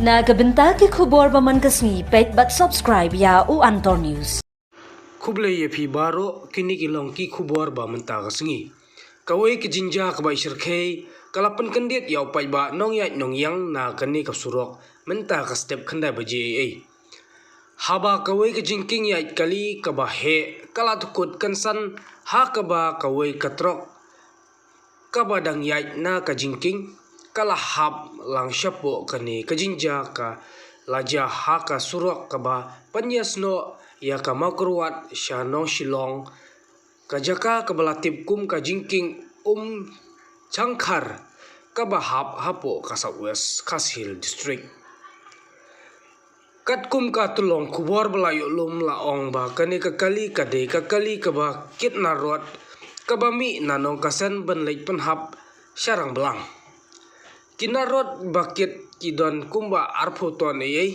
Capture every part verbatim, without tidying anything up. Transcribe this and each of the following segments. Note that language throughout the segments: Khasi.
Na ka bynta ki khubor ba man ka sngi, peit bad subscribe ïa u Antor News. Khublei ïa phi baroh, kine ki long ki khubor ba mynta ka sngi. Kawei ka jingjia kaba i shyrkhei ka la pynkyndit ïa u paidbah nongïaid nongïeng na kane ka surok mynta ka step khyndai baje ei ei. Haba kawei ka jingkieng ïaid kali kaba heh ka la dkut kynsan ha kaba kawei ka trok kaba dang ïaid na ka jingkieng ka la hap lang shapoh kane ka jingjia, ka la jia ha ka surok kaba pynïasnoh ïa ka Mawkyrwat sha Nongshillong, ka jaka kaba la tip kum ka jingkieng Umjangkhar kaba hap hapoh ka South West Khasi Hills District. Katkum ka tyllong khubor ba la ïoh lum la ong ba kane ka kali ka dei ka kali kaba kit narod kaba mih na Nongkasen ban leit pynhap sha Rangblang. Ki narod ba kit ki don kumba arphew ton ei ei.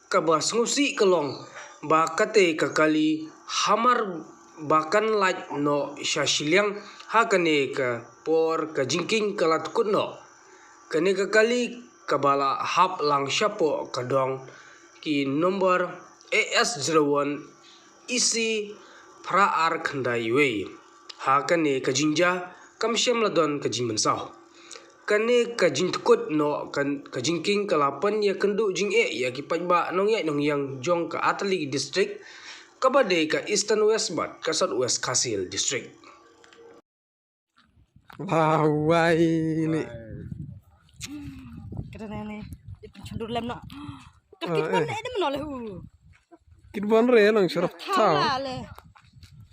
Kaba sngewsih ka long ba katei ka kali hamar ba kan lait noh sha shiliang ha kane ka por ka jingkieng ka la dkut noh. Kane ka kali kaba la hap lang shapoh ka dong ki nombor A S zero one E C phra ar khyndai wei. Ha kane ka jingjia kam shym la don ka jingmynsaw. Kane ka jingdkut noh ka, ka jingkieng ka la pynïakynduh jingeh ïa ki paidbah nongïaid nongïeng jong ka Artylli District, kaba dei ka Eastern West bad ka South West Khasi Hills District. Lawai ni. Kata ne ne, dia pun chundur lem no. Ka kit bon eh, dem no le hu. Kit bon re lang sharap thaw. Thaw le.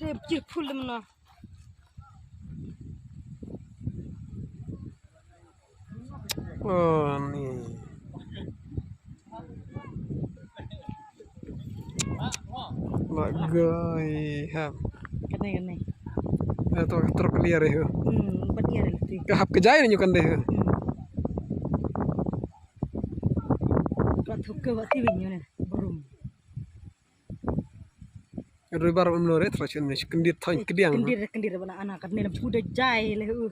Re jil phul lem no. Oh ni. Bagai hap. Kane kane. Eh, to trok liar eh. Hmm, bad liar eh ti. Ka hap ka jai nyu kan deh. Hmm. Ka thuk ka wati win nyu ne. Burum. Rui bar um no re tra chen ne, kendit thon kediang. Kendit, kendit bana ana kane na puda jai le.